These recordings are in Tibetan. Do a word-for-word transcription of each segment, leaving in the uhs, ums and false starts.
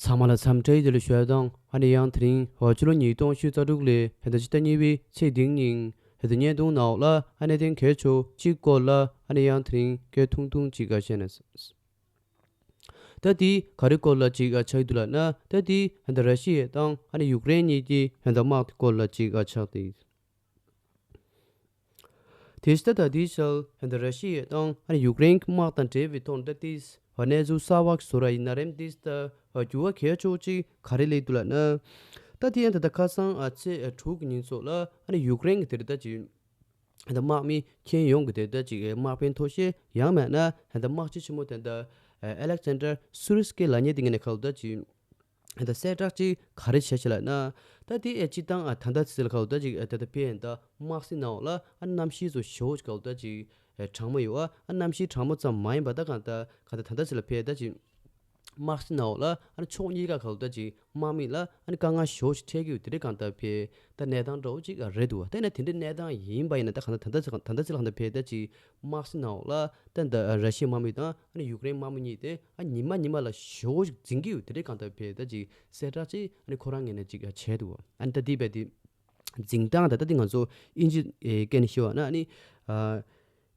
ཚང་མ་ལ་འཚམས་འདྲི་བདེ་ལེགས་ཞུ་ཡ་དང་། ཨ་ནི་ཡང་དེ་རིང་ཕྱི་ལོ་ཉིས་སྟོང་ཉི་ཤུ་རྩ་དྲུག་ལོའི་ཕྱི་ཟླ་གཉིས་པའི་ཚེས་བདུན་ཉིན་ཕྱི་ཟླ་བརྙན་ཐུང་ནང་ལ་ཨ་ནི་གནད་དོན་གལ་ཆེ་གཅིག་སྐོར་ལ་ཨ་ནི་ཡང་དེ་རིང་སྐད་ཐུང་ཐུང་ཅིག་བཤད་ན། ད་དེ་ག་རེ་སྐོར་ལ་ཅིག་ཆགས་ཀྱི་འདུག་ལབ་ན། ད་དེ་ར་ཤི་ཡ་དང་ཨ་ནི་ཡུཀ་རེན་གཉིས་ཀྱི་དམག་དེ་སྐོར་ལ་ཅིག་ཆགས་ཏེ། དེ་ཕྱི་ད་ལྟ་དེའི་ཆར་ད་ར་ཤི་ཡ་དང་ཨ་ནི་ཡུཀ་རེན་གྱི་དམག་དང་འབྲེལ་བའི་ཐོག་ནས་ད་དེ་གནས་ཚུལ་གསར་པ་བཟོ་ར་ཡིན་ན་རེད། དེ་ད་འགྱུར་བ་གལ་ཆེ་ཅིག་ག་རེ་སླེབས་འདུག་ལབ་ན། ད་དེ་ཡང་ད་ལྟ་ཁ་སང་ཨ་ཚེས་དྲུག་གི་ཉིན་ཚོ་ལ་ཨ་ནི་ཡུཀ་རེན་གྱི་དེ་རེད་ད་ཅིག་ད་དམག་མི་ཁྱོན་ཡོངས་ཀྱི་དེ་རེད་ད་ཅིག་དམག་དཔོན་མཐོ་ཤོས་ཡང་མིན་ན་ད་དམག་སྤྱི་ཆེན་མོ་དེ་ད་ཨ་ལེག་ཟན་ཌར་སུ་རི་སི་ཀི་ལབ་མཁན་དེ་ངས་ནས་ཁ་ལོ་ད་ཅིག་ད་གསལ་བསྒྲགས་ཅིག་ག་རེ་བྱས་ཤག་ལབ་ན། ད་དེ་ཨེ་སྤྱི་བཏང་ཨ་ད་ལྟ་ཚེ་ལ་ཁ་ལོ་ད་ཅིག་ཨ་ད་ལྟ་ཕེ་ཡན་ད་དམག་སྲིད་ནང་ལ་ཨ་གནམ་གཤིས་ཚོ་ཞེ་པོ་ཅིག་ཁ་ལོ་ད་ཅིག་ཨ་གྲང་མོ་ཡོད་ཨ། ཨ་གནམ་གཤིས་གྲང་མོ་ཙམ་མ་ཡིན་པ་ད་གང་ད་གང་ད་ད་ལྟ་ཚེ་ལ་ཕེ་ད་ཅིག་དམག་སྲིད་ནང་ལ་ཨ་ཕྱོགས་གཉིས་ཀ་ཁ་ལོ་ད་ཅིག་དམག་མི་ལ་ཨ་ནི་དཀའ་ངལ་ཞེ་པོ་ཅིག་འཕྲད་ཀྱི་ཡོད། དེ་འདྲའི་གང་ད་ཕེ་ད་གནས་སྟངས་འདྲ་བོ་ཅིག་ཨ་རེད་འདུག་བ། དེ་ན་དེ་འདྲའི་གནས་སྟངས་ཡིན་པ་ཡིན་ན་ད་གང་ད་ད་ལྟ་ཚེ་གང་ད་ལྟ་ཚེ་ལ་གང་ད་ཕེ་ད་ཅིག་དམག་སྲིད་ནང་ལ་ད་ད་ར་ཤི་ཡའི་དམག་མི་དང་ཨ་ནི་ཡུཀ་རེན་དམག་མི་གཉིས་དེ་ཨ་ཉི་མ་ཉི་མ་ལ་ཞེ་པོ་ཅིག་འཛིང་གི་ཡོད། དེ་འདྲའི་གང་ལྟར་བས་ད་ཅིག་གསལ་བསྒྲགས་ཅིག་ཨ་ནི་ཁོ་རང་ངོས་ནས་ཅིག་བྱས་འདུག་ཨ་ནི་ད་དེ་བས་དེ་འཛིང་སྟངས་ད་ལྟ་དེ་ང་ཚོ་དབྱིན་ཇི་ཨེ་སྐད་ནས་ཤོད་ན་ཨ་ནི་ཨ་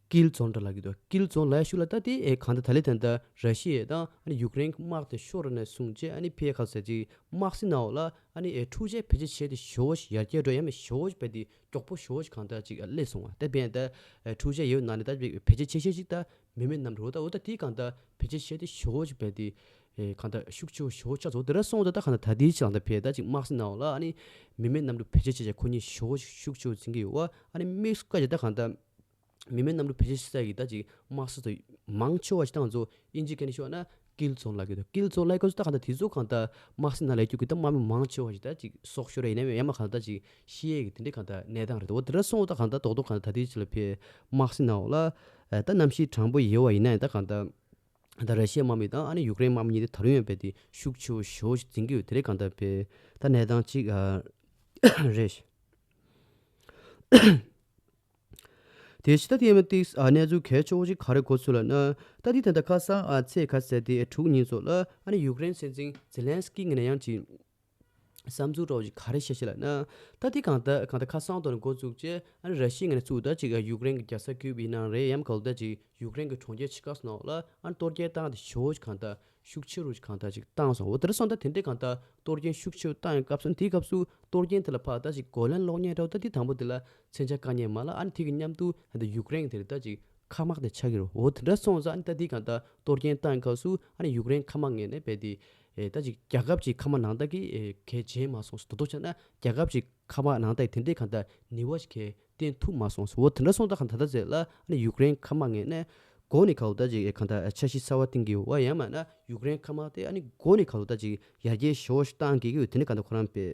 ཀིལ་ཛོན་འདྲ་ལབ་ཀྱི་འདུག་ཀིལ་ཛོན་ལབ་ཤུགས་ལ་ད་དེ་ཨེ་གང་ལྟར་ད་ལེ་ད་ལྟ་ར་ཤི་ཡ་དང་ཨ་ནི་ཡུཀ་རེན་གྱི་དམག་དེ་ཤོར་ནས་བཟུང་རྗེས་ཨ་ནི་ཕེ་ཁ་ཟེར་ཅིག་དམག་སྲིད་ནང་ལ་ཨ་ནི་ཨེ་འཕྲུལ་ཆས་བེད་སྤྱོད་བྱས་ཏེ་ཞེ་པོ་ཞིག་ཡར་རྒྱས་འགྲོ་ཡ་མེད་ཞེ་པོ་ཞིག་བས་དེ། མགྱོགས་པོ་ཞེ་པོ་ཞིག་གང་ལྟར་ཅིག་སླེབས་སོང་བ། དེ་བས་ད་ཨ་འཕྲུལ་ཆས་ཡོད་ན་ནི་ད་བེད་སྤྱོད་ཆེ་ཤོས་ཤིག་ད་མི་མེད་གནམ་གྲུ་འོ་ད་འོ་ད་དེའི་གང་ལྟར་བེད་སྤྱོད་བྱས་ཏེ་ཞེ་པོ་ཞིག་བས་དེ་ཨེ་གང་ལྟར་ཤུགས་ཆེ་བོ་ཞེ་པོ་ཆགས་སོང་། དེ་འདྲ་སོང་ཙང་ད་གང་ལྟར་ད་ལྟའི་ཆ་ལ་ད་བས་ད་ཅིག་དམག་སྲིད་ནང་ལ་ཨ་ནི་མི་མེད་གནམ་གྲུ་བེད་སྤྱོད་བྱས་བྱས་ཁོ་གཉིས་ཞེ་པོ་ཞིག་ཤུགས་ཆེ་བོ་འཛིང་གི་ཡོད་བ། ཨ་ནི་དམིགས་སུ་བཀར་ཅིག་ད་གང་ལྟར་མི་མེད་གནམ་གྲུ་བེད་སྤྱོད་བྱས་ས་ཡི་ད་ཅིག་དམག་སྲིད་དུ་མང་ཆེ་བ་ཞིག་ད་ང་ཚོ་དབྱིན་ཇི་སྐད་ནས་ཤོད་ན་ཀིལ་ཛོན་ལབ་ཀྱི་འདུག་ཀིལ་ཛོན་ལབ་ཀྱི་འདུག་ད་གང་ལྟར་དེ་ཚོ་གང་ལྟར་དམག་སྲིད་ནང་ལས་རྒྱུ་གི་ད་དམག་མི་མང་ཆེ་བ་ཞིག་ད་ཅིག་སྲོག་ཤོར་ཡིན་ནའི་ཡང་མ་གང་ལྟར་ཅིག་ཤི་ཡས་ཀྱི་དེ་འདྲའི་གང་ལྟར་གནས་སྟངས་རེད། འོ་དེ་འདྲ་སོང་ད་གང་ལྟར་རྡོག་རྡོག་གང་ལྟར་ད་ལྟའི་ཆ་ལ་ཕེ་དམག་སྲིད་ནང་ལ་ད་གནམ་གཤིས་གྲང་པོ་ཡོད་པ་ཡིན་ན་ཡང་ད་གང་ལྟར་ད་ར་ཤི་ཡའི་དམག་མི་དང་ཨ་ནི་ཡུཀ་རེན་དམག་མི་གཉིས་དེ་ད་རུང་ཡང་བས་དེ་ཤུགས་ཆེ་བོ་ཞེ་པོ་ཞིག་འཛིང་གི་ཡོད། དེ་འདྲའི་གང་ལྟར་ཕེ་ད་གནས་སྟངས་ཅིག་རེད། དེ་ཕྱི་ད་དེ་མ་ཏིག་ཨ་གནས་ཚུལ་གལ་ཆེ་བོ་ཅིག་ག་རེ་གོ་ཚུལ་ལ་ན། ད་དེ་ད་ལྟ་ཁ་སང་ཨ་ཚེས་ཁ་ཟེར་དེ་དྲུག་ཉིན་ཚོ་ལ་ཨ་ནི་ཡུཀ་རེན་སྲིད་འཛིན་ཛེ་ལན་སི་ཀི་ངོས་ནས་ཡང་ཅིག་བསམ་ཚུལ་འདྲ་བོ་ཅིག་ག་རེ་བཤད་ཤེས་ལ་ན། ད་དེ་གང་ལྟར་གང་ལྟར་ཁ་སང་དོན་འགོ་བཙུགས་རྗེས་ཨ་ནི་ར་ཤི་ཡ་ངོས་ནས་བཙུགས་ད་ཅིག་ཡུཀ་རེན་གྱི་རྒྱལ་ས་ཀིབ་ཡིན་ནའང་རེད། ཡང་གང་ལྟར་ཅིག་ཡུཀ་རེན་གྱི་གྲོང་ཁྱེར་ཆེ་ཁག་སོགས་ལ་ཨ་ནི་གཏོར་སྐྱོན་བཏང་སྟེ་ཞེ་པོ་ཅིག་གང་ལྟར་ཤུགས་ཆེ་རུ་གང་ལྟར་ཅིག་བཏང་སོང་། འོ་དེར་སོང་ད་དེ་འདྲའི་གང་ལྟར་གཏོར་སྐྱོན་ཤུགས་ཆེ་རུ་བཏང་ཡོད་སྐབས་སུ་དེའི་སྐབས་སུ་གཏོར་སྐྱོན་དེ་ལ་ཕར་ད་ཅིག་རྒོལ་ལན་སློག་མཁན་འདྲ་བོ་ད་དེ་དང་པོ་དེ་ལ་མཚོན་ཆ་བཀག་མཁན་མ་ལ་ཨ་ནི་དེ་གི་མཉམ་དུ་ད་ཡུཀ་རེན་དེ་ལ་ད་ཅིག་མཁའ་དམག་དེ་ཆགས་ཀྱི་རེད། འོ་དེ་འདྲ་སོང་ཙང་ཨ་ནི་ད་དེའི་གང་ལྟར་གཏོར་སྐྱོན་བཏང་ཡོད་སྐབས་སུ་ཨ་ནི་ཡུཀ་རེན་མཁའ་དམག་ངོས་ནས་རྦད་དེ་ཨེ་ད་ཅིག་རྒྱལ་ཁབ་ཅིག་མཁའ་དམག་ནང་ལྟ་གི་ཨེ་གལ་ཆེན་མ་སོང་ཟེར། ད་དོ་ཆ་ན་རྒྱལ་ཁབ་ཅིག་མཁའ་དམག་ནང་ལྟ་དེ་འདྲའི་གང་ལྟར་ནུས་པ་ཞིག་གལ་བསྟན་ཐུབ་མ་སོང་ཟེར། འོ་དེ་འདྲ་སོང་ཙང་གང་ལྟར་ད་ཟེར་ལ་ཨ་ནི་ཡུཀ་རེན་མཁའ་དམག་ངོས་ནས་འགོ་ནས་ག་ལོ་ད་ཅིག་གང་ལྟར་འཆར་གཞི་གསར་བ་བཏིང་གི་ཡོད་པ་ཡང་མིན་ན་ཡུཀ་རེན་མཁའ་དམག་དེ་ཨ་ནི་འགོ་ནས་ག་ལོ་ད་ཅིག་ཡར་རྒྱས་ཞེ་པོ་ཞིག་བཏང་གི་ཡོད། དེ་ནི་གང་ལྟར་ཁོ་རང་པའི་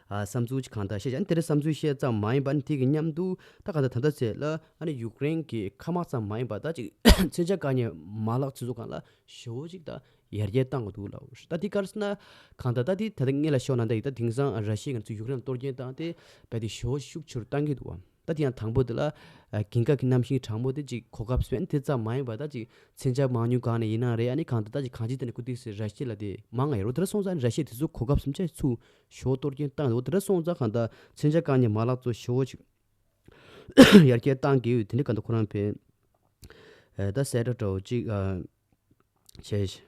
ཨ་བསམ་ཚུལ་ཅིག་གང་ལྟར་བཤད་ཅིག་ཨ་ནི་དེ་འདྲ་བསམ་ཚུལ་བཤད་ཙམ་མ་ཡིན་པ་ཨ་ནི་དེ་གི་མཉམ་དུ་ད་གང་ལྟར་ད་ལྟ་ཟེར་ལ་ཨ་ནི་ཡུཀ་རེན་གྱི་མཁའ་དམག་ཙམ་མ་ཡིན་པ་ད་ཅིག་མཚོན་ཆ་བཀག་མཁན་མ་ལག་ཚོ་ཚོ་གང་ལ་ཞེ་པོ་ཅིག་ད་ཡར་རྒྱས་བཏང་གི་འདུག་ལབ། ད་དེ་ག་རེ་ཟེར་ན་གང་ལྟར་ད་དེ་ད་ལྟ་སྔོན་ལ་ཤོར་ན་ད་ཡིན་ད་དེང་སང་ར་ཤི་ཡ་ང་ཚོ་ཡུཀ་རེན་ལ་གཏོར་སྐྱོན་བཏང་སྟེ་རྦད་དེ་ཞེ་པོ་ཤུགས་ཆེ་རུ་བཏང་གི་འདུག་བ། ད་དེ་ཡང་དང་པོ་དེ་ལ་ཨ་དཀྱིལ་འཁོར་གྱི་གནམ་གཤིས་གྲང་མོ་དེ་ཅིག་གོ་སྐབས་སུ་ཨ་ནི་དེ་ཙམ་མ་ཡིན་པ་ད་ཅིག་མཚོན་ཆ་མང་ཉུང་གང་ནས་ཡིན་ན་རེད། ཨ་ནི་གང་ལྟར་ད་ཅིག་གང་ཅིའི་ཐད་ནས་ཁོ་དེ་སི་ར་ཤི་ཡ་ལ་དེ་མང་ང་ཡོད་རོ། དེ་འདྲ་སོང་ཙང་ཨ་ནི་ར་ཤི་ཡ་དེ་ཚོ་གོ་སྐབས་སུ་མཚོན་ཆ་ཚུར་ཞེ་པོ་གཏོར་སྐྱོན་བཏང་འདུག་དེ་འདྲ་སོང་ཙང་གང་ལྟར་མཚོན་ཆ་བཀག་མཁན་མ་ལག་ཚོ་ཞེ་པོ་ཅིག་ཡར་རྒྱས་བཏང་གི་ཡོད། དེ་འདྲ་གང་ལྟར་ཁོ་རང་པའི་ཨ་ད་གསལ་བསྒྲགས་འདྲ་བོ་ཅིག་ཨ་བྱས།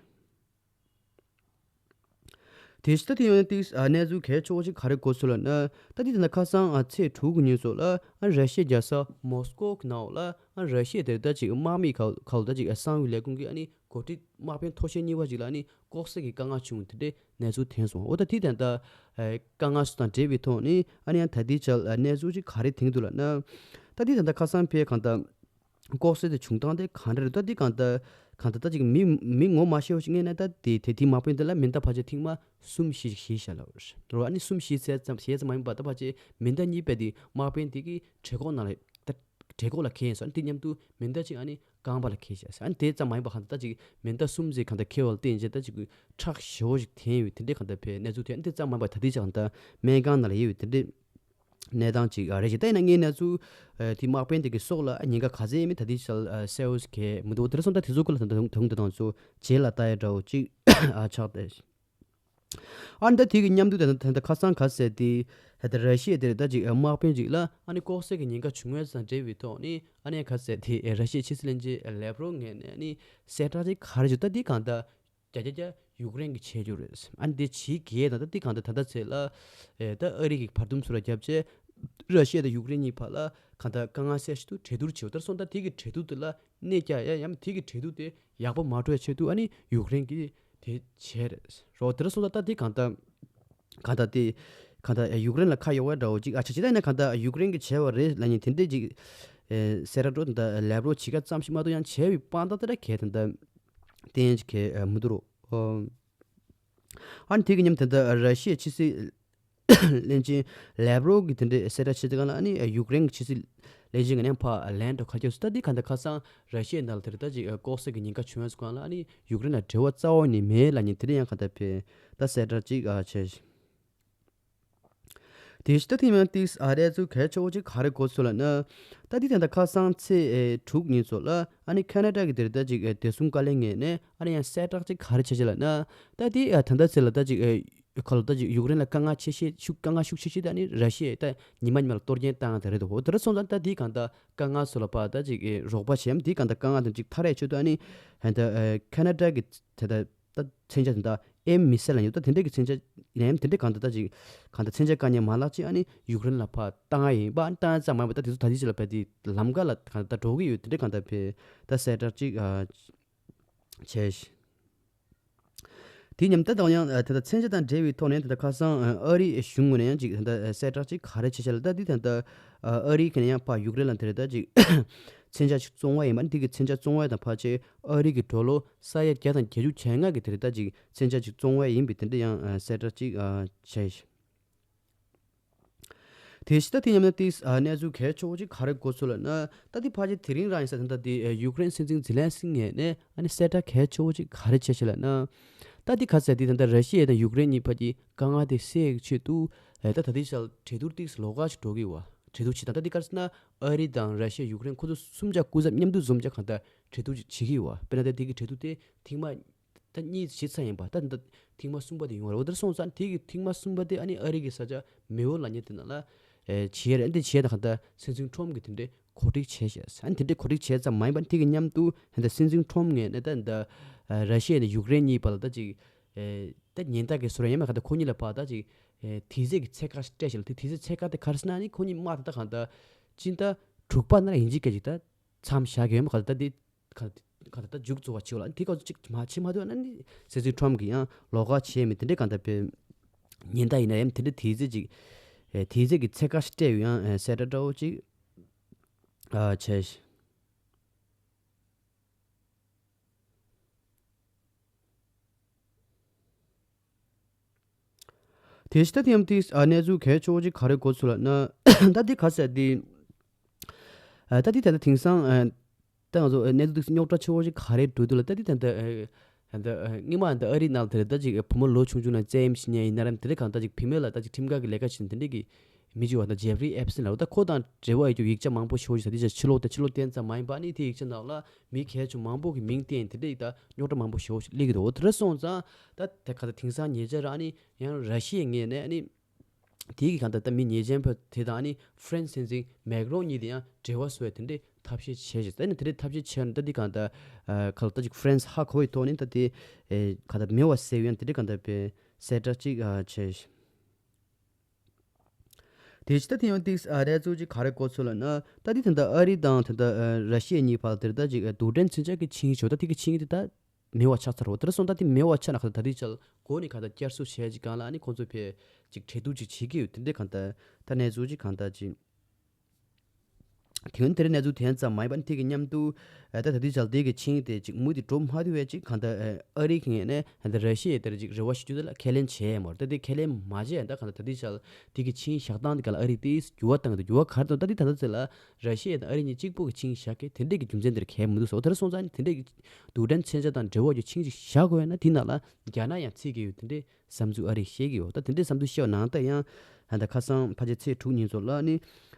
དེ་ཕྱི་ད་དེ་ཡང་ཏིག་ཨ་གནས་ཚུལ་གལ་ཆེ་བོ་ཅིག་ག་རེ་གོ་ཚུལ་ལ་ན། ད་དེ་དེ་ན་ཁ་སང་ཨ་ཚེས་དྲུག་གི་ཉིན་སོགས་ལ་ཨ་ར་ཤི་ཡའི་རྒྱལ་ས་མོ་སི་ཀོ་གི་ནང་ལ་ཨ་ར་ཤི་ཡ་དེར་ད་ཅིག་དམག་མི་ག་ག་ལ་ད་ཅིག་ཨ་གསང་བའི་ལས་ཁུངས་ཀྱི་ཨ་ནི་འགོ་ཁྲིད་དམག་དཔོན་མཐོ་ཤོས་གཉིས་པ་ཅིག་ལ་ཨ་ནི་ལྐོག་གསོད་ཀྱི་དཀའ་ངལ་བྱུང་དེ་འདྲའི་གནས་ཚུལ་ཐོན་སོང་། འོ་ད་དེ་དེ་ད་ཨ་དཀའ་ངལ་སོགས་དང་འབྲེལ་བའི་ཐོག་ནས་ཨ་ནི་ཡང་ད་དེ་ཆ་ལ་གནས་ཚུལ་ཅིག་ག་རེ་ཐོན་འདུག་ལ་ན། ད་དེ་ད་ད་ཁ་སང་ཕེ་གང་ད། ལྐོག་གསོད་དེ་བྱུང་སྟངས་དེ་གང་འདྲ་རེད། ད་འདི་གང་ལྟར་གང་ལྟར་ད་ཅིག་མི་མི་ངོ་མ་ཤེས་པ་ཞིག་ངེས་ན་ད་དེ་དེ་དེའི་དམག་དཔོན་དེ་ལ་མེ་མདའ་ཕལ་ཆེར་ཐེངས་མ་གསུམ་བཞི་ཞིག་བཞེས་བཞག་ལབ་རེད། ཨ་ནི་གསུམ་བཞི་ཚད་ཙམ་བཞེས་ཙམ་མ་ཡིན་པ་ད་ཕལ་ཆེར་མེ་མདའ་གཉིས་པས་དེ་དམག་དཔོན་དེ་གི་བྲེ་གོག་ནང་ལ་ད་བྲེ་གོག་ལ་ཁེལ་ཡིན་སོང་། ཨ་ནི་དེ་མཉམ་དུ་མེ་མདའ་གཅིག་ཨ་ནི་རྐང་པ་ལ་ཁེལ་བཞག་ཟེར། ཨ་ནི་དེ་ཙམ་མ་ཡིན་པ་གང་ལྟར་ད་ཅིག་མེ་མདའ་གསུམ་ཟེར་གང་ལྟར་ཁེལ་བ་ལ་བརྟེན་བྱས་ད་ཅིག་ཁྲག་ཞེ་པོ་ཞིག་ཐོན་ཡོད་དེ་འདྲའི་གང་ལྟར་ཕེ་གནས་ཚུལ་ཐོན། ཨ་ནི་དེ་ཙམ་མ་ཡིན་པ་ད་ལྟའི་ཆ་གང་ལྟར་སྨན་ཁང་ནང་ལ་ཡོད་དེ་འདྲའི། གནས་སྟངས་ཅིག་ཨ་རེད་ཅིག་ད་ཡིན་ན་ངའི་གནས་ཚུལ་ཨ་དེ་དམག་དཔོན་དེ་གི་སྲོག་ལ་ཨ་ཉེན་ཁ་ག་ཚད་ཡིན་མིན་ད་དེ་ཤལ་ཨ་གསལ་བོ་གལ་མི་འདུག་དེ་ར་སོང་ད་དེ་ཚོ་ཀུན་ལ་ད་ད་དུང་ད་དུང་ད་དུང་ཚོ་རྗེས་ལ་ལྟ་ཡ་འདྲ་བོ་ཅིག་ཨ་ཆགས་ཏེ། ཨ་ནི་ད་དེ་གི་མཉམ་དུ་ད་ད་ད་ཁ་སང་ག་ཟེར་དེ་ད་ད་ར་ཤི་ཡ་དེར་ད་ཅིག་དམག་དཔོན་ཅིག་ལ་ཨ་ནི་ལྐོག་ཟ་གི་ཉེན་ཁ་བྱུང་ཡས་དང་འབྲེལ་བའི་ཐོག་ནས་ཨ་ནི་ག་ཟེར་དེ་ར་ཤི་ཡའི་ཕྱི་སྲིད་བློན་ཆེན་ལེབ་རོ་ངོས་ནས་ཨ་ནི་གསལ་བསྒྲགས་ཅིག་ག་རེ་བྱུང་ད་དེ་གང་ད་བརྒྱ་ཆ་བརྒྱ་ཡུཀ་རེན་གྱིས་བྱས་རྒྱུ་རེད། ཨ་ནི་དེ་བྱེད་གལ་དང་ད་དེ་གང་ད་ད་ལྟ་ཚེ་ལ་ཨེ་ད་ཨ་རི་གི་བར་འདུམ་ཚུར་རྒྱབ་བྱས་ར་ཤི་ཡ་དང་ཡུཀ་རེན་གཉིས་བར་ལ་གང་ད་དཀའ་ངལ་སེལ་ཆེད་དུ་གྲོས་བསྡུར་བྱེད་པ་ད་སོང་ད་དེ་གི་གྲོས་བསྡུར་དེ་ལ་གནས་རྒྱག་ཡ་ཡང་དེ་གི་གྲོས་བསྡུར་དེ་ཡག་པོ་མ་འགྲོ་ཡ་ཆེད་དུ་ཨ་ནི་ཡུཀ་རེན་གྱིས་དེ་བྱས་རེད་རོ། དེ་ར་སོང་ད་ད་དེ་གང་ད་གང་ད་དེ་གང་ད་ཡུཀ་རེན་ལ་ཁ་གཡོག་པ་འདྲ་བོ་ཅིག་ཨ་ཆ་ཅི་ད་ཡིན་ན་གང་ད་ཡུཀ་རེན་གྱིས་བྱས་པ་རེད་ལབ་མཁན་དེ་འདྲས་ཅིག་ཨེ་གསལ་བསྒྲགས་འགྲོ་ད་ལེབ་རོ་བྱེད་ཀ་ཙམ་ཞིག་མ་གཏོགས་ཡང་བྱས་པའི་དཔང་རྟགས་དེ་འདྲ་གལ་ད་ད་བསྟན་གལ་མི་འདུག་རོ། ཨ་ནི་དེ་གི་མཉམ་དེ་འདྲ་ར་ཤི་ཡའི་ཕྱི་སྲིད་བློན་ཆེན་ལེབ་རོ་གིས་དེ་འདྲའི་གསལ་བསྒྲགས་བྱས་དུས་སྒང་ལ་ཨ་ནི་ཡུཀ་རེན་གྱི་ཕྱི་སྲིད་བློན་ཆེན་གྱི་ནས་ཕར་ལན་འགྲོ་ཁ་ཁྱོད་སུ་ད་འདི་ག་འདྲ་ཁ་སང་ར་ཤི་ཡའི་ནང་ལ་དེ་རེད་ད་ཅིག་ལྐོག་ཟ་གི་ཉེན་ཁ་བྱུང་བའི་སྒང་ལ་ཨ་ནི་ཡུཀ་རེན་ལ་འབྲེལ་བ་རྩ་བ་ནས་མེད་ལབ་མཁན་དེ་འདྲ་ཡང་ག་འདྲ་བས་ད་གསལ་བསྒྲགས་ཅིག་བྱས། དེ་ཤི་ད་ཐེངས་མ་ཏིག་ཨ་རེ་ཚུ་གལ་ཆེ་བོ་ཅིག་ག་རེ་གོ་ཚུལ་ལ་ན། ད་འདི་ད་ལྟ་ཁ་སང་ཚེས་དྲུག་ཉིན་ཚོ་ལ་ཨ་ནི་ཁ་ན་ཌ་གི་དེར་ད་ཅིག་བདེ་སྲུང་བཀའ་བློན་ངོས་ནས་ཨ་ནི་ཡང་གསལ་བསྒྲགས་ཅིག་ག་རེ་བྱས་ཤག་ལ་ན། ད་འདི་ད་ལྟ་ཚེ་ལ་ད་ཅིག་ཁ་ལོ་ད་ཅིག་ཡུཀ་རེན་ལ་དཀའ་ངལ་ཆེ་ཤོས་ཤུགས་དཀའ་ངལ་ཤུགས་ཆེ་ཤོས་ད་ནི་ར་ཤི་ཡས་ད་ཉི་མ་ཉི་མ་ལ་གཏོར་སྐྱོན་བཏང་དེ་རེད་དོ། དེ་ར་སོང་ཙང་ད་འདི་གང་ད་དཀའ་ངལ་ཚོ་ལ་ཕར་ད་ཅིག་རོགས་པ་བྱས་འདི་གང་ད་དཀའ་ངལ་དང་ཅིག་ཐག་རེག་ཆེད་དུ་ཨ་ནི་ད་ཁ་ན་ཌ་གི་ད་ད། ད་མཚོན་ཆ་དེ་འདྲ་ཨེམ་མི་སེལ་ལ་ཡོད་ད་དེ་འདྲ་གི་མཚོན་ཆ་ཡིན་ནའི་དེ་འདྲ་གང་ད་ད་ཅིག་གང་ད་མཚོན་ཆ་དཀའ་ཉེན་མ་ལག་ཅིག་ཨ་ནི་ཡུཀ་རེན་ལ་ཕར་བཏང་ཡ་ཡིན་པ་ཨ་ནི་བཏང་ཡ་ཙམ་མ་ཡིན་པ་ད་དེ་ཚོ་ད་ལྟའི་ཆ་ལ་ཕར་དེ་ལམ་ཁ་ལ་གང་ད་འགྲོ་གི་ཡོད་དེ་འདྲ་གང་ད་ཕེ་ད་གསལ་བསྒྲགས་ཅིག་བྱས་ཤིང་། དེ་མཉམ་ད་དང་ཡང་ད་ལྟ་མཚོན་ཆ་དང་འབྲེལ་བའི་ཐོག་ནས་ད་ལྟ་ཁ་སང་ཨ་རིའི་གཞུང་ངོས་ནས་ཡང་ཅིག་ད་ལྟ་གསལ་བསྒྲགས་ཅིག་ག་རེ་བྱས་ཤག་ལ་ད་འདི་ད་ལྟ་ཨ་རི་གི་ནས་ཡང་ཕར་ཡུཀ་རེན་ལ་དེ་རེད་ད་ཅིག་མཚོན་ཆ་ཅིག་བཙོང་བ་ཡིན་པ་འདི་གི་མཚོན་ཆ་བཙོང་བ་དང་ཕར་ཆེ་ཨ་རི་གི་ཌོ་ལར་ས་ཡ་བརྒྱ་དང་བརྒྱད་ཅུ་གྱ་ལྔ་གི་དེ་རེད་ད་ཅིག་མཚོན་ཆ་ཅིག་བཙོང་བ་ཡིན་པའི་དེ་འདྲ་ཡང་ཨ་གསལ་བསྒྲགས་ཅིག་ཨ་བྱས་ཤག་དེ་ཤི་ད་དེ་མཉམ་ན་ཏིས་ཨ་གནས་ཚུལ་གལ་ཆེ་བོ་ཅིག་ག་རེ་གོ་ཚུལ་ལ་ན་ད་དེ་ཕལ་ཆེར་དེ་རིང་རང་ཡིན་ས་ད་ད་དེ་ཡུཀ་རེན་སྲིད་འཛིན་ཛི་ལན་སི་ངོས་ནས་ཨ་ནི་གསལ་བསྒྲགས་གལ་ཆེ་བོ་ཅིག་ག་རེ་བྱས་ཤག་ལ་ན། ད་དེ་ག་ཟེར་དེ་ད་ད་ར་ཤི་ཡ་དང་ཡུཀ་རེན་གཉིས་བར་གྱི་དཀའ་ངལ་དེ་སེལ་གྱི་ཆེད་དུ་ཨེ་ད་ད་དེ་ཤལ་གྲོས་བསྡུར་ཏིས་ལོགས་ཀ་ཞིག་འགྲོ་གི་ཡོད་པ་གྲོས་བསྡུར་བྱེད་སྟངས་ད་དེ་ག་རེ་ཟེར་ན་ཨ་རི་དང་ར་ཤི་ཡ་ཡུཀ་རེན་ཁོ་ཚོ་གསུམ་ཆ་སྐུ་ཚབ་མཉམ་དུ་འཛོམས་ཆ་གང་ལྟར་གྲོས་བསྡུར་ཅིག་བྱེད་ཀྱི་ཡོད་པ་དཔེར་ན་ད་དེ་གི་གྲོས་བསྡུར་དེ་ཐེངས་མ་ད་གཉིས་བྱེད་ཚར་ཡིན་པ་ད་འདི་ཐེངས་མ་གསུམ་པ་དེ་ཡོང་བ་རེད། འོ་དེར་སོང་ཙང་དེ་གི་ཐེངས་མ་གསུམ་པ་དེ་ཨ་ནི་ཨ་རི་གི་ས་ཆ་མེའོ་ལབ་མཁན་དེ་ནང་ལ་ཨེ་བྱེད་ཡ་རེད། འདི་བྱེད་ཡ་ད་གང་ལྟར་སྲིད་འཛིན་ཁྲོམ་གི་དེ་འདྲའི་གོ་སྒྲིག་བྱས་ཤག་ཨ་ནི་དེ་འདྲའི་གོ་སྒྲིག་བྱས་ཙམ་མ་ཡིན་པ་དེ་གི་མཉམ་དུ་ད་ལྟ་སྲིད་འཛིན་ཁྲོམ་ངོས་ནས་ད་ད་ར་ཤི་ཡ་ནས་ཡུཀ་རེན་གཉིས་བར་ལ་ད་ཅིག་ཨེ་ད་ཉེན་བརྡ་གི་བཟོ་འདྲ་ཡིན་མ་གང་ལྟར་ཁོ་གཉིས་ལ་ཕར་ད་ཅིག་ཨེ་དུས་ཚོད་ཀྱི་ཚད་བཀག་ཞིག་སྤྲད་ཤག་ལ་དེ་དུས་ཚོད་ཚད་བཀག་དེ་ག་རེ་ཟེར་ན་ཨ་ནི་ཁོ་གཉིས་དམག་དེ་ད་གང་ལྟར་སྤྱི་ཟླ་དྲུག་པ་ནང་ལ་ཡིན་གཅིག་སྐད་ཅིག་ད་མཚམས་བཞག་གི་ཡོད་མ་གང་ལྟར་ད་དེ། ག་ག་ད་ལྟ་མཇུག་རྫོགས་པ་ཆེ་བ་ལ་དེ་སྐབས་སུ་གཅིག་མ་ཕྱི་མ་ཐུབ་ན་ནི་སྲིད་འཛིན་ཁྲོམ་གྱིས་ཡང་ལོགས་ཀ་བྱས་མི་དེ་འདྲའི་གང་ལྟར་བའི་ཉེན་བརྡ་ཡིན་ན་ཡང་དེ་འདྲའི་དུས་ཚོད་ཅིག་ཨེ་དུས་ཚོད་ཀྱི་ཚད་བཀག་ཞིག་སྤྲད་ཡོད་ཡང་ཨེ་གསལ་བསྒྲགས་འདྲ་བོ་ཅིག་ཨ་བྱས་ཤིང་། དེ་ཤི་ད་དེ་ཡང་དེ་ཨ་གནས་ཚུལ་གལ་ཆེ་བོ་ཅིག་ག་རེ་གོ་ཚུལ་ལ་ན་ད་དེ་ག་ཟེར་དེ་ཨ་ད་དེ་ད་ལྟ་དེང་སང་ཨ་ད་ང་ཚོ་ཨ་གནས་ཚུལ་དེ་རྙོག་དྲ་ཆེ་བོ་ཅིག་ག་རེ་འགྲོ་འདུག་ལ་ད་དེ་ད་ལྟ་ཨ་ད་ཨ་སྔོན་མ་ད་ཨ་རི་ནང་ལ་དེ་ད་ཅིག་བུ་མོ་ལོ་ཆུང་ཆུང་ནང་བཙན་གཡེམ་བྱེད་མཁན་ཡིན་ན་རམ་དེ་འདྲ་གང་ལྟར་ཅིག་བུད་མེད་ལ་ད་ཅིག་ཁྲིམས་འགལ་གྱི་ལས་ཀ་བྱེད་མཁན་དེ་འདྲ་གི་མི་གཅིག་བ་དང་ཇེབ་རི་ཨེབ་སི་ལ་ད་ཁོ་དང་འབྲེལ་བ་ཡོད་རྒྱུ་ཡིག་ཆ་མང་པོ་ཞིག་ཡོད་ཞིག་ད་དེ་ཆ་ཕྱི་ལོགས་དེ་ཕྱི་ལོགས་བསྟན་ཙམ་མ་ཡིན་པ་ནི་དེ་ཡིག་ཆ་ནང་ལ་མི་གལ་ཆུང་མང་པོ་གི་མིང་བསྟན་དེ་འདྲ་ཡིག་ད་རྙོག་དྲ་མང་པོ་ཞིག་སླེབས་ཀྱི་འདུག་འོ་དེ་འདྲ་སོང་ཙང་ད་དེ་ག་ད་དེང་སང་ཉེ་ཆར་ཨ་ནི་ཡང་ར་ཤི་ཡའི་ངོས་ནས་ཨ་ནི་དེ་གི་གང་ད་ད་མི་ཉེས་ཅན་པ་དེ་དང་ཨ་ནི་ཧྥ་རན་སི་སྲིད་འཛིན་མེག་རོན་གཉིས་དེ་ཡང་འབྲེལ་བ་བཟོ་བའི་དེ་འདྲའི་ཐབས་ཤེས་བྱས་ཤིག་ད་ནི་དེ་འདྲའི་ཐབས་ཤེས་བྱས་ན་ད་དེ་གང་ད་ག་ལ་ད་ཅིག་ཧྥ་རན་སི་ཧ་གོ་བའི་ཐོག་ནས་ད་དེ་ག་ད་མེད་པ་བཟོ་ཡང་དེ་འདྲའི་གང་ད་པའི་གསལ་བསྒྲགས་ཅིག་བྱས་ཤིག་དེ་ཕྱི་ད་དེ་ཡང་ཏིག་ཨ་རེ་ཚུགས་ཅིག་ག་རེ་གོ་ཚུལ་ལ་ན་ད་དེ་ད་ལྟ་ཨ་རི་དང་ད་ལྟ་ར་ཤི་ཡ་གཉིས་བར་དེར་ད་ཅིག་རྡུལ་ཕྲན་མཚོན་ཆ་གི་ཆིངས་ཞོག་ད་དེ་གི་ཆིངས་དེ་ད་མེད་པ་ཆགས་ཚར་བ་དེར་སོང་ད་དེ་མེད་པ་ཆགས་ན་ག་ད་ད་དེ་ཅལ་གོ་ནི་ག་ད་བསྐྱར་གསོ་བྱས་ཅིག་གང་ལ་ཨ་ནི་ཁོང་ཚོ་ཕེ་ཅིག་གྲོས་བསྡུར་ཅིག་བྱེད་ཀྱི་ཡོད་དེ་འདྲའི་གང་ད་ད་གནས་ཚུལ་ཅིག་གང་ད་ཅིག་དེ་འོན་དེ་རིང་གནས་ཚུལ་དེ་ཙམ་མ་ཡིན་པ་ནི་དེ་གི་མཉམ་དུ་ཨ་ད་ད་ལྟའི་ཆར་དེ་གི་ཆིངས་དེ་ཅིག་མུ་དེ་འགྲོ་མ་ཐུབ་པའི་ཅིག་གང་ལྟར་ཨ་རི་གི་ངོས་ནས་ད་ར་ཤི་ཡའི་དེར་ཅིག་རེ་བ་ཞུ་རྒྱུ་དེ་ལ་ཁས་ལེན་བྱས་མ་རེད། ད་དེ་ཁས་ལེན་མ་བྱས་ཡང་ད་གང་ལྟར་ད་ལྟའི་ཆར་དེ་གི་ཆིངས་བཞག་སྟངས་དེ་ག་ལ་ཨ་རི་དེས་འགྱུར་བ་བཏང་གི་འདུག་འགྱུར་བ་ག་རེ་བཏང་ད་དེ་ད་ལྟ་ཚེ་ལ་ར་ཤི་ཡ་དང་ཨ་རི་གཉིས་གཅིག་པོ་གི་ཆིངས་བཞག་གི་དེ་འདྲས་ཀྱི་རྒྱུ་མཚན་དེར་གལ་མི་འདུག་ཟེར། འོ་དེར་སོང་ཙང་ནི་དེ་འདྲས་ཀྱི་རྡུལ་ཕྲན་མཚོན་ཆ་དང་འབྲེལ་བ་ཡོད་ཆིངས་ཅིག་བཞག་དགོས་ཡོད་ན་དེ་ནང་ལ་རྒྱ་ནག་ཡང་ཚུད་ཀྱི་ཡོད། དེ་འདྲས་བསམ་ཚུལ་ཨ་རིས་བཤད་ཀྱི་ཡོད། ད་དེ་འདྲའི་བསམ་ཚུལ་བཤད་པ་ནང་ལྟར་ཡང་ད་ཁ་སང་ཕལ་ཆེར་ཚེས་དྲུག་ཉིན་ཚོ་ལ་ནི་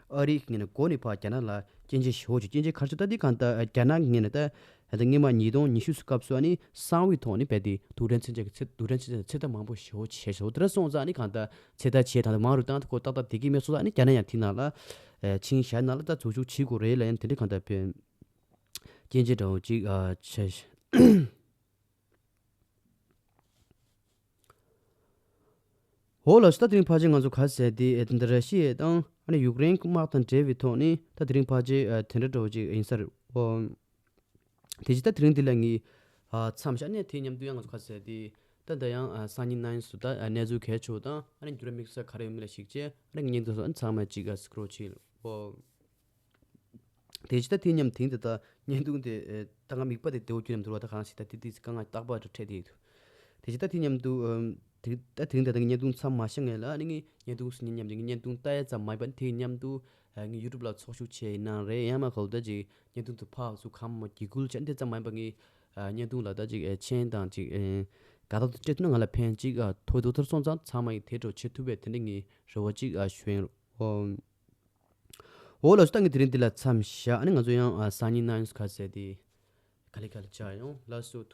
ཨ་རིའི་ངོས་ནས་འགོ་ནས་ཕར་རྒྱ་ནག་ལ་སྐྱོན་བརྗོད་ཞེ་པོ་ཅིག་སྐྱོན་བརྗོད་ག་རེ་བྱས། ད་འདི་གང་ལྟར་རྒྱ་ནག་གི་ངོས་ནས་ད་ད་སྔོན་མ་ཉིས་སྟོང་ཉི་ཤུ་སྐབས་སུ་ཨ་ནི་གསང་བའི་ཐོག་ནས་རྦད་དེ་རྡུལ་ཕྲན་མཚོན་ཆ་གི་ཚད་རྡུལ་ཕྲན་མཚོན་ཆ་ཚད་ལྡན་མང་པོ་ཞེ་པོ་བྱས་ཤག་འོ་དེ་འདྲ་སོང་ཙང་ནི་གང་ལྟར་ཚད་ལྡན་བྱས་ད་མང་རུ་བཏང་ཁོ་ཏག་ཏག་བསྡད་ཀྱི་མེད་སོང་ཙང་ནི་རྒྱ་ནག་ཡང་དེ་ནང་ལ་ཨ་ཆིངས་བཞག་ནང་ལ་ད་འཛུལ་ཞུགས་བྱེད་དགོས་རེད་ལབ་ཡང་དེ་འདྲའི་གང་ལྟར་བྱས་སྐྱོན་བརྗོད་འདྲ་བོ་ཅིག་ཨ་བྱས་ཤག་འོ་ལགས་སོ། ད་དེ་རིང་ཕལ་ཆེར་ང་ཚོ་ག་ཟེར་དེ་ཨེ་ད་ལྟ་ར་ཤི་ཡ་དང་ཨ་ནི་ཡུཀ་རེན་དམག་དང་འབྲེལ་བའི་ཐོག་ནས་ད་དེ་རིང་ཕལ་ཆེར་ཨ་དེ་འདྲ་འདྲ་བོ་ཅིག་ཡིན་ས་རེད། འོ་དེ་ཅི་ད་དེ་རིང་འདི་ལ་ངས་ཨ་མཚམས་བཞག་ནས་དེ་མཉམ་དུ་ཡང་ང་ཚོ་ག་ཟེར་དེ་ད་ད་ཡང་ཨ་སང་ཉིན་གནངས་ཉིན་སུ་ད་ཨ་གནས་ཚུལ་གལ་ཆེ་བ་དང་ཨ་ནི་འགྱུར་བ་དམིགས་བསལ་ག་རེ་ཡོད་མེད་ལ་གཞིགས་བྱས་ཨ་ནི་ངས་བརྙན་ཐུང་སོགས་ཨ་ནི་ཚང་མ་ཅིག་ཨ་སི་ཀྲོལ་བྱེད། འོ། དེ་ཕྱི་ད་དེ་མཉམ་དེང་དེ་ད་བརྙན་ཐུང་དེ་ཨེ་ད་ང་མིག་པ་དེ་བདེ་བོ་ཁྱོད་མཉམ་དུ་ར་ད་གང་ཞིག་ད་དེ་དེ་དཀའ་ངལ་རྟག་པར་འཕྲད་དེ་ཡོད། དེ་ཕྱི་ད་དེ་མཉམ་དུ་ཨམ་དེ་ད་དེང་དེ་ད་ངས་བརྙན་ཐུང་མཚམས་མ་བཞག་ངེས་ལ་ཨ་ནི་ངས་བརྙན་ཐུང་སུ་ཉིན་མཉམ་དུ་ངས་བརྙན་ཐུང་ལྟ་ཡ་ཙམ་མ་ཡིན་པ་དེ་མཉམ་དུ་ཨ་ངས་ཡུ་ཊུབ་ལ་ཚོགས་ཞུགས་བྱས་ཡིན་ནའང་རེད། ཡང་མ་གོ་ད་ཅིག་བརྙན་ཐུང་དུ་ཕག་སུ་གམ་མ་གི་ཀུལ་ཅན་དེ་ཙམ་མ་ཡིན་པ་ངས་ཨ་བརྙན་ཐུང་ལ་ད་ཅིག་ཨེ་མཆན་དང་ཅིག་ཨེ་དགའ་རྟགས་དུ་སྤྲད་ཐུབ་ན་ང་ལ་ཕན་ཅིག་ཨ་ཐོགས་འདུག་ཐར་སོང་ཙང་ཚང་མ་ཡིས་དེ་འདྲ་བྱེད་ཐུབ་པའི་དེ་འདྲ་ངས་རེ་བ་ཅིག་ཨ་ཞུ་ཡིན། འོ། འོ་ལགས་སོ། ད་ངས་དེ་རིང་འདི་ལ་མཚམས་བཞག་ཨ་ནི་ང་ཚོ་ཡང་ཨ་སང་ཉིན་གནངས་ཉིན་ག་ཟེར་དེ་ག་ལེ་ག་ལེ་བཅར་ཡོང་། ལགས་སོ།